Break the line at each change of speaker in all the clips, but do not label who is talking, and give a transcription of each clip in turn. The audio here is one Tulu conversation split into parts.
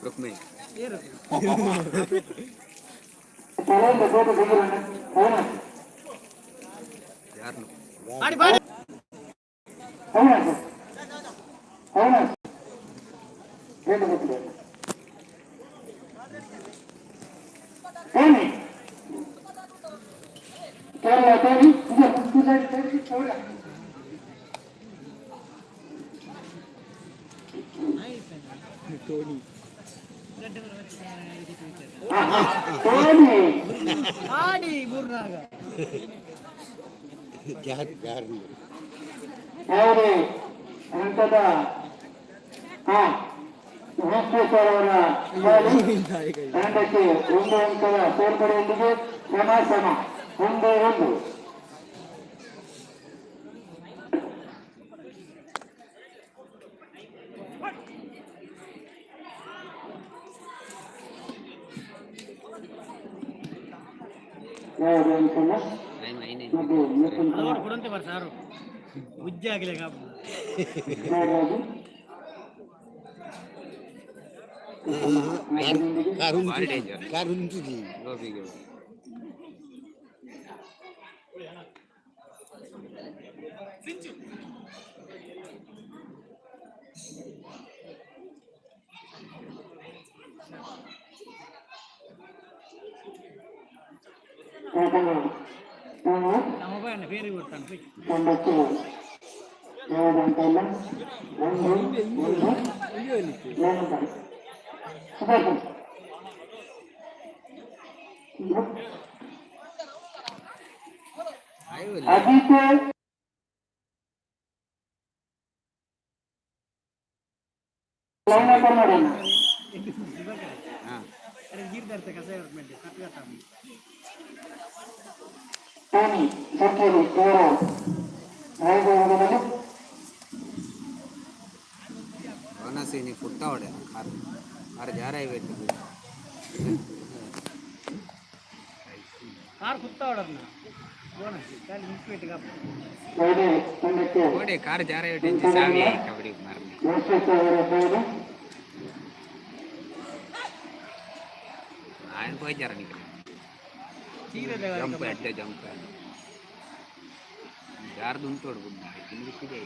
ರುಕ್ಮಿ. ಯಾರನ್ನು?
ಅವರು ಹಂತದ ವಿಶ್ವೇಶ್ವರವರ ತಂಡಕ್ಕೆ 1 ಅಂಕದ ಸೇರ್ಪಡೆಯೊಂದಿಗೆ ಸಮ ಸಮ 1-1. ಯಾವುದು ಅಂಕಲ್ಲ ಮತ್ತು ನಿತಿನ್ ಕುಮಾರ್.
ಕೊಡಂತೆ ಬರ್ ಸಾರು ಉಜ್ಜೆ ಆಗಲಿ ಕಾಪು.
ನಾಗರಾಜು.
ಭಾರಿ ಡೇಂಜರ್. ಗೋಬಿಗೆ.
ನಮ್ಮ ಮೊಬೈಲ್ ಬೇರೆ ಕೊಡ್ತಾನೆ ಹೋಯ್.
ತಂಡಕ್ಕೆ ಯಾವುದು ಅಂಕಲ್ಲ, 1-1. ಸುಧಾಕರ್. ಅಜಿತ್ ಲೈನ್ ಓಪನ್ ಮಾಡಿ.
ಹಾಂ.
ಅರೆ ಗೀರ್ದಾರ್ತೆ ಕಸಾಯ ಮೆಂಟೆ ಕಟ್ಗಟ್ಟ.
ಟೋನಿ ಸರ್ಕೇರಿ ಇವರು 5 ಓವರ್ನಲ್ಲಿ.
ಬೋನಸ್ ನೀ ಫುಟ್ಟಾವಡೆ ಕಾರ್ ಕಾರ್ ಜಾರ ಬೇಕು.
ಕಾರ್ ಕುತ್ತಾವಡರ್ನ ಬೋನಸ್ ಖಾಲಿ ನಿಂತ್ಬಿಟ್ಟು ಕಾಪು.
2 ತಂಡಕ್ಕೆ
ಓಡೆ ಕಾರ್ ಜಾರ ಇಟ್ಟು ಸಾವಿ ಕಬಡ್ಡಿ ಮಾರನೆ.
ವಿಶ್ವೇಶ್ವರ ಅವರ.
ఆయన పోయి నీకు.
ಚೀರದ.
ಜಂಪ್ ಅಡ್ಡ ಜಂಪ್ ಜಾರ್ದು ಉಂಟು ಗುಡ್ಡ ತಿಂದಿದೆ.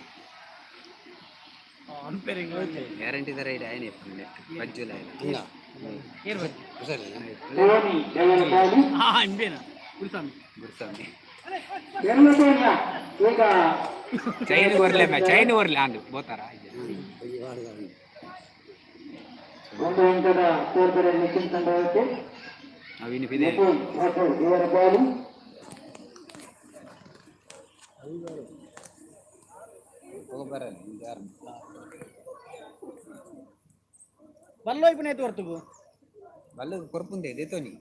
ಅಂಪೇರಿಂಗ್.
ಗ್ಯಾರಂಟಿ ತರ ಇದೆ ఆయన ఎప్పుడు నెట్ బజ్జులు ఆయన.
ಏರ್ ಬಜ್ಜಿ.
ಟೋನಿ ಇವರ ಬಾಲಿ.
ಹಾ ಇಂಬೇನಾ ಗುರುಸ್ವಾಮಿ.
ಗುರುಸ್ವಾಮಿ.
ಎಲ್ಲದನ್ನ ಈಗ
ಚೈನ್ ಒರ್ಲೆ ಚೈನ್ ಒರ್ಲೆ ಅಂದು ಬೋತಾರ.
1 ಅಂಕದ ಸೇರ್ಪಡೆ ನಿತಿನ್ ತಂಡಕ್ಕೆ.
ಅವಿನ ಇದೆ.
ನಿತಿನ್ ರಾಠೋಡ್ ಇವರ ಬಾಲಿ.
ಹೋಗಬಾರಲ್ಲ ಯಾರು.
ಬಲ್ಲೋಯ್ಪುನ ಎತ್ತು ಹೊರ್ತುಗು.
ಬಲ್ಲ ಕೊರ್ಪುಂದೆ ಇದೆ ತೋನಿ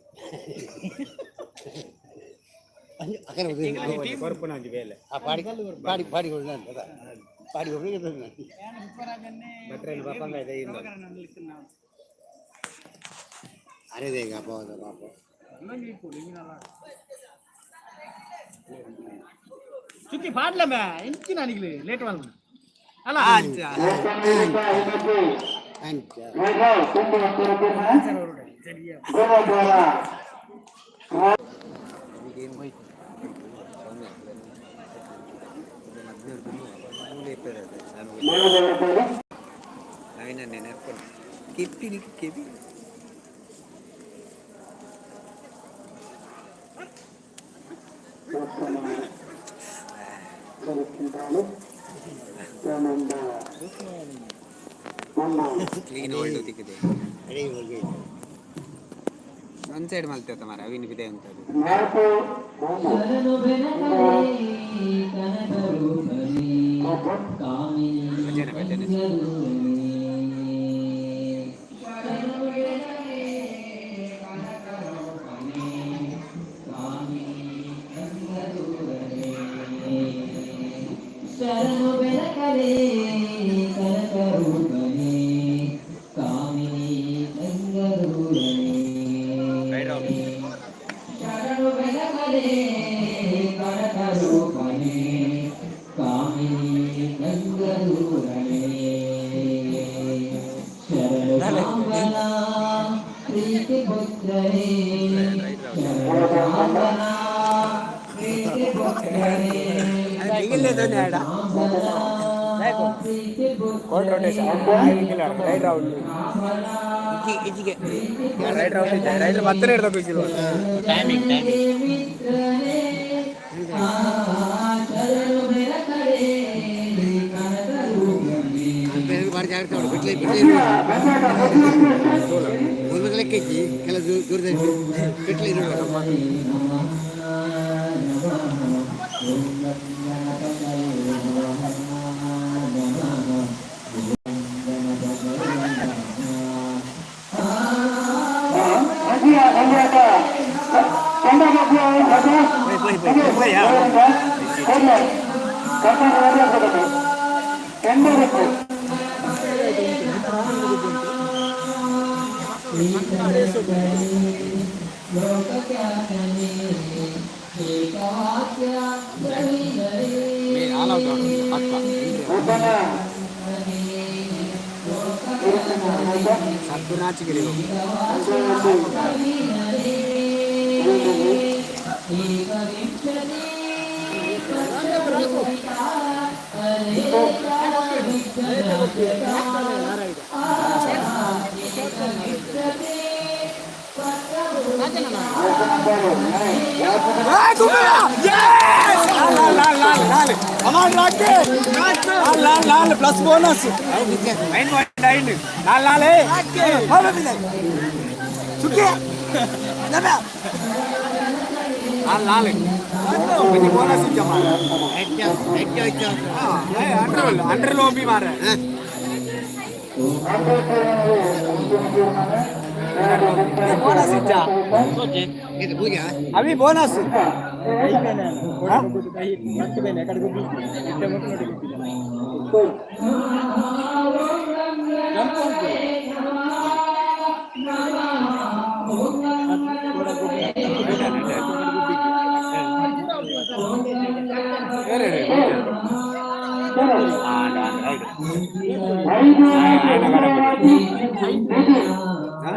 ಕೊರ್ಪುನ ಒಂಜಿ ಬೇಲೆ.
ಪಾಡಿ ಪಾಡಿ ಪಾಡಿ ಪಾಡಿ.
ಭಟ್ರೇನು ಬಪ್ಪಂಗ ಇದೆ ಇಂದ.
ಅರೆ ಪಾಪ ಪಾಪ.
ಸುತ್ತಿ ಪಾಡ್ಲಮ್ಮ ಇಂಚಿನ ನಿಗ್ಲಿ ಲೇಟ್ ವಾಲ್ ಅಲ್ಲ.
ಅಂಚ.
ವೈಭವ್ ತುಂಬು
ಸರಿಯಾ.
ಗೋವಾದ್ವಾರ.
ಸೌಮ್ಯ 15 ಮೂಲೆ.
ಮೋಹನ್ ಬಾಲಿ.
ನವೀನ ನೆನಪು ಕೆಪ್ಪಿ ಕೆಬಿ. ಕ್ಲೀನ್ ಓಲ್ಡ್ ತಿಕ್ಕಿದೆ.
ಅಡೆ ಹೋಗಿ.
ಒನ್ ಸೈಡ್ ಮಲ್ತೇತ ಮಾರ ಅವಿನ ಬಿದೆ ಅಂತ.
4-1.
ಭಜನೆ ಭಜನೆ.
ಶರಣು ಬೆಳಕಲೇ ಕನಕರೂಪನೇ.
Court rotation right round ಇಜ್ಜಿಗೆ right round ಇದೆ. ರೈಟ್ ಮತ್ತೆ ಹಿಡ್ದು ಇಜ್ಜಿಲ್ಲ.
Timing timing.
ಭಾರಿ ಜಾಗ್ರತೆ ಮಾಡು. ಬಿಟ್ಲೆ ಬಿಟ್ಲೆ ಒಂದು ಲೆಕ್ಕ ಇಜ್ಜಿ ಕೆಲ ದೂರದಲ್ಲಿ ಬಿಟ್ಲೆ ಇರು.
ಆಲ್ ಔಟ್ ಪಕ್ಕ. ಸದ್ಗುಣಾಚಿಗಿರಿ.
నాలుగు నాలుగు ప్లస్ బోనస్
9.9 4 4
చుక్కే.
4 4 కొంచెం బోనస్ ఇచ్చామా? అండర్ అండర్ లోపి మారే. బోనస్ ఇచ్చా.
ಇದು ಪೂಜಾ.
అవి బోనస్.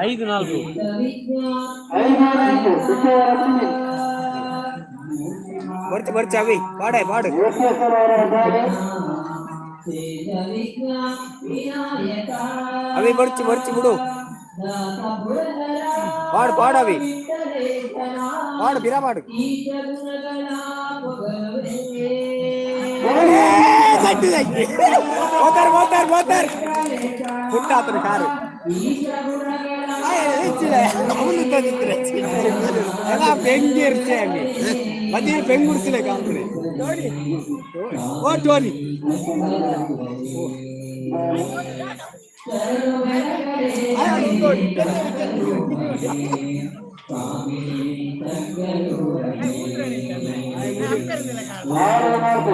5 4.
ಬರ್ಚ ಬರ್ಚ ಅವಿ ಪಾಡೆ ಪಾಡು. ಅವಿ ಬರ್ಚು ಬರ್ಚು ಬಿಡು. ಪಾಡು ಪಾಡು ಅವಿ ಪಾಡು ಬಿರ ಪಾಡು. పోతారు పోతారు పోతారు. పుట్ట అతను కారు ఎలా బెంగిర్చే అవి మధ్య బెంగుర్సిలే కాంపుడే. ఓ టోనీ.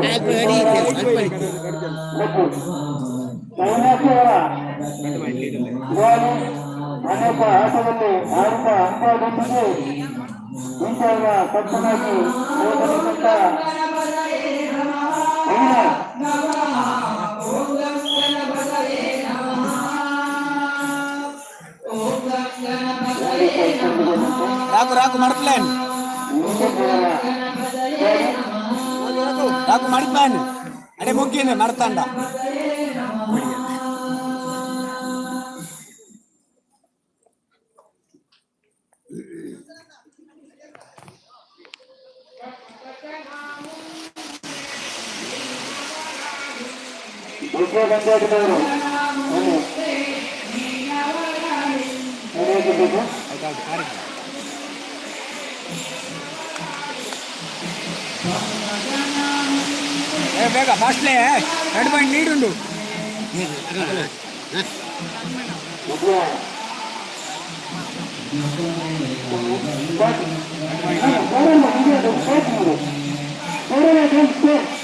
ಅಲ್ಪ ಅಡಿ ಐತೆ, ಅಲ್ಪ ಅಡಿ.
ಅನೇಕ ಆಟದಲ್ಲಿ ಆಡಿದ ಅನುಭವದೊಂದಿಗೆ ಇಂತಹ ಕರ್ತನಾಗಿ ಹೋಗತಕ್ಕಂಥ
రాకు రాకు మడపలేను రాకు మడిపాను అడే ముగ్గింది మడతాండ.
ವಿಜಯ
ఏ ಬೇಗ ಫಾಸ್ಟ್ಲೇ 2 ಪಾಯಿಂಟ್ ಲೀಡ್ ಉಂಡು.
6 7. 6 7.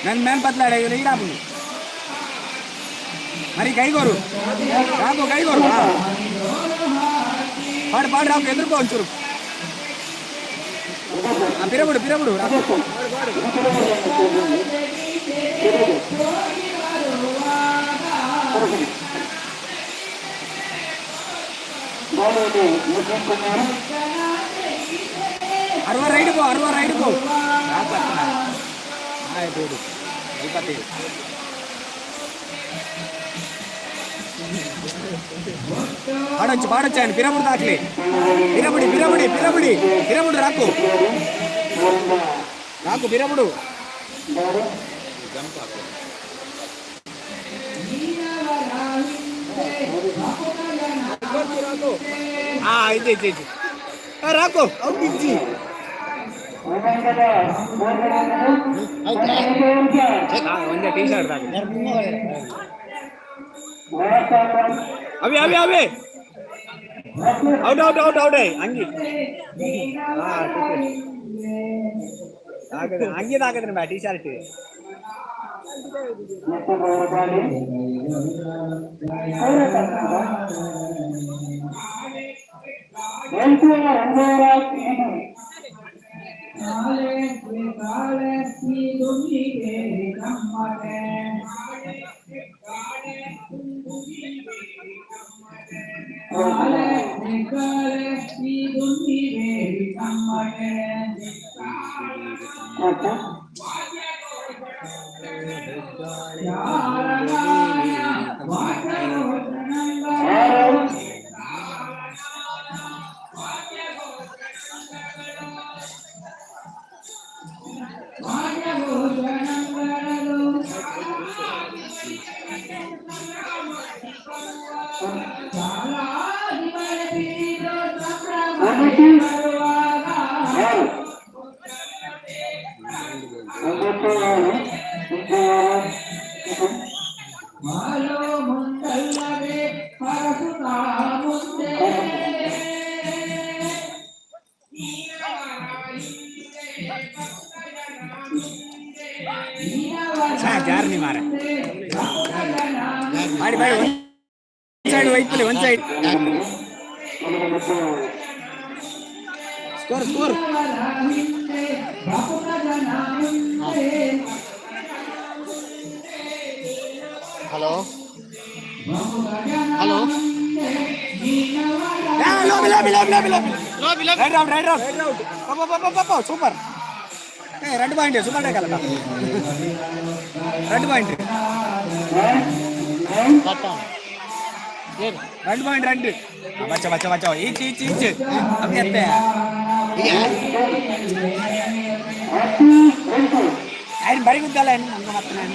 ನನ್ನ ಮೇಲೆ ಬದಲಾಡ ಈಡಾಪುಂಡು. ಮರಿ ಕೈಗೋರು ರಾಕು ಕೈಗೋರು. ಪಾಡು ಪಾಡು ರಾಕು, ಎದುರುಕೋ ಒಂಚೂರು. ಪಿರಬುಡು ಪಿರಬುಡು ರಾಕು. ಅರ್ವ ರೈಡ್ ಪೋ, ಅರ್ವ ರೈಡ್ ಪೋ. ರಾಕು ಅತ್ತನ. ಆಯ್ತು ಇಡು. 27. ಪಾಡೊಚ್ಚು ಪಾಡೊಚ್ಚು ఆయన పిరముడు దాఖలే. పిరముడి పిరముడి పిరముడి పిరముడు రాకు రాకు పిరముడు. ఇచ్చి ఇచ్చి ఇచ్చి రాకు అవుట్ ఇచ్చి. ಒಂದೇ ಟೀ ಶರ್ಟ್ ಹಾಕಿ. ಅವಿ ಅವಿ ಅವಿ ಔಟ್ ಔಟ್ ಔಟ್ ಔಟ್. ಅಂಗಿ ಅಂಗಿ ಹಾಕಿದ್ರೆ ಬಾ ಟೀ ಶರ್ಟ್. ಜಾರ್ನಿ ಮಾರ ಮಾಡಿ ಮಾಡಿ. ಒಂದ್ ಸೈಡ್ ವೈಟ್, ಒಂದ್ side. Score score.
Hello hello.
Lobby lobby lobby lobby lobby. Right out, right out, right out. Papa papa, super. ಏ రెండు ಪಾಯಿಂಟ್ ಸೂಪರ್ ಕಲಕ రెండు ಪಾಯಿಂಟ್. రెండు ಪಾಯಿಂಟ್ రెండు. ಬಚ್ಚ ಬಚ್ಚ ಬಚ್ಚ. ಈಚ್ ಈಚ್ ಈಚ್ ಅಮ್ಮಿ ಅತ್ತೆ. ఆయన బరి గుద్దాలి ఆయన అంత మొత్తం ఆయన.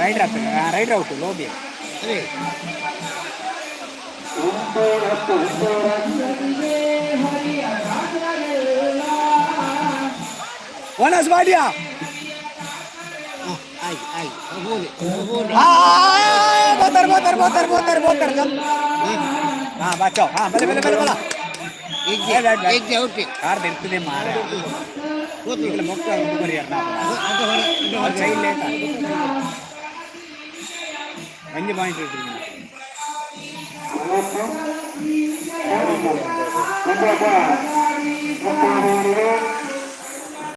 Raid raid out lobby.
ಅದೇ.
ಬೋನಸ್ ಮಾಡಿಯಾ?
ಆಯ್ತು ಆಯ್ತು, ಹೋಗಿ ಹೋಗಿ.
ಬೋತರ್ ಬೋತರ್ ಬೋತರ್ ಬೋತರ್ ಬೋತರ್. ಹಾ ಬಚಾವ್. ಹಾ ಬಲೆ ಬಲೆ ಬಲೆ ಬಲ.
ಹೆಜ್ಜೆ ಔಟ್.
ಕಾರ್ ಇರ್ತದೆ ಮಾರ. ಈಗಲೇ ಮೊಕ್ಕ ಬರಿಯಾರ ಚೈನ್ ಲೇಟ್. ಒಂಜಿ ಪಾಯಿಂಟ್ ಇಟ್ಟಿರಿ.